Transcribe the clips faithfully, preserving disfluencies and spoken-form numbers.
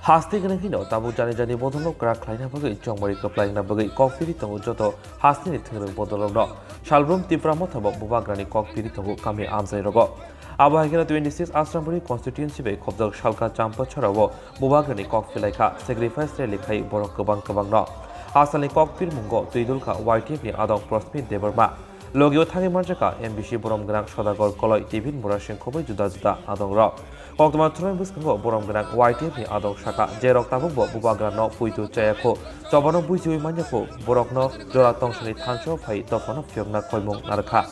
Haste gwnang hino tabuk jani jani bodolno kwrak khlaina bagwi chongmari kwplai wngna bagwi kok piri tongo joto hasteni thwngrwng bodolrokno. Salbrum Tipra Motha bo Bubagrani kok piri tongo kami amchai rogo. Abo hai kheno twenty six Asrambari constituency bai khobjak Salka Champa chorao Bubagrani kok philaikha, sacrifice rally khai borok kwbang kwbangno. Asalni kok pirmungo twidulkha Y T F ni adong Prosmit Debbarma. Logio thangwi manjakha M B C borom gwnang Sodagar Koloi, David Murasing khobai juda juda adongrok. Koktwma thumnaini bwskango borom gwnang Y T F ni adong sakha, jerok tabukbo Bubagrano puitu chayakho, chobano buichiwi manyakho, borokno jora tongsani thansa phai dophano phiyokna koimung narwkha.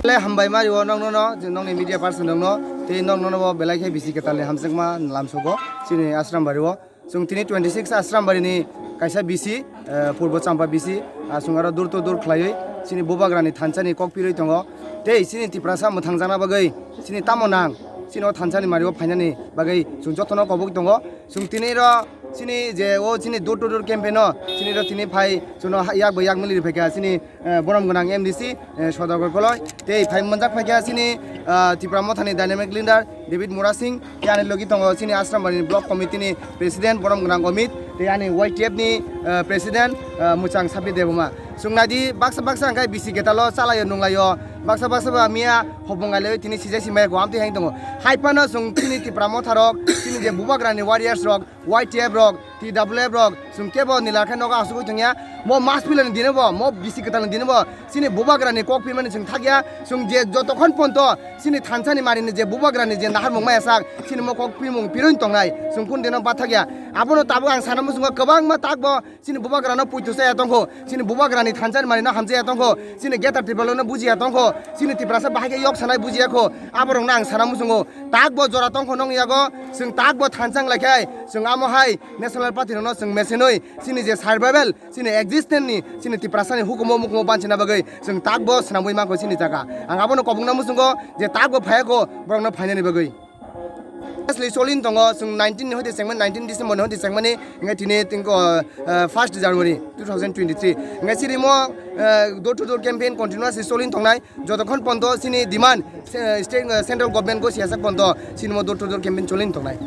Le hambai mari o nokno no, je nokni media person rokno, tei nokno no bo belai khe bisi kwtal ni hamjakma lamsogo chini Asrambari o. Chwng tini twenty six Asrambari ni kaisa B C, eh, Purbo Champa B C, ah, chwng aro dur to dur khlaiwi chini Bubagrani thansa ni kok pirwi tongo. Tei chini Tiprasa mwthangjakna bagwi chini tamo nang, chini o thansa ni mari o phainani bagwi chwng jotono kobok tongo. Chwng tini ro chini je o chini door to door campaign o chini ro tini phai chwngno ha-, yak bai yak mili riphaikha chini, eh, borom gwnang M D C, eh, Sodagar Koloi, tei phai manjak phaikha chini, ah, Tipra Mothani dynamic leader David Murasing, tei ani logi tongo chini Asrambari ni block committee ni president borom gwnang Omit, tei ani Y T F ni, ah, president, ah, Mwchang Sabir Debbarma. Chwng naidi baksa baksa hwnkhe bisi ketalo chalaio nunglaio, baksa baksa ba miya hopong gailaiwi tini sijai simai ko amtwi hang tongo. Hai phano chwng chini Tipra Motha rok, chini je Bubagrani warriors rok, Y T F rok, T W F rok, chwng kebo nila khe nogo asugwi tongya. Mo mas pilani dino bo, mo bisi kwtalni dino bo, chini Bubagrani kok pirmani chwng thakya. Chwng je jotokhon ponto chini thansani marini je Bubagrani je naharmung maya sak, chini mo kok pirmung pironi tongnai, chwng kun dino bathakya. Abono tabuk ang sana muchungo kwbangma takbo chini Bubagrano puitu chaya tongkho, chini Bubagrani thansani marino hamjaya tongkho, chini Greater Tipralandno bujiya tongkho, chini Tiprasa bahai khe yok sanai bujiya kho, aborokno ang sana muchungo. Takbo jora tongkho nong yago, chwng takbo thansang lai khai, chwng amo hai National Party rokno chwng mesenwi chini je survival, chini existence ni, chini Tiprasani hukumo mukumo banchina bagwi chwng takbo swnamwi mankho chini jaga. Ang abono kobokna muchungo je takbo phaiya kho borokno phainani bagwi. Asli cholin tongo, chwng nineteen ni hoite chengmani, nineteen December ni hoite chengmani, hingke tini tingko, eh, first January two thousand twenty-three. Hingke chirimo, eh, door to door campaign continuously cholin tongnai. Jotokhon ponto chini demand, eh, state, eh, central government go siyasa ponto chini mo door to door campaign cholin tongnai.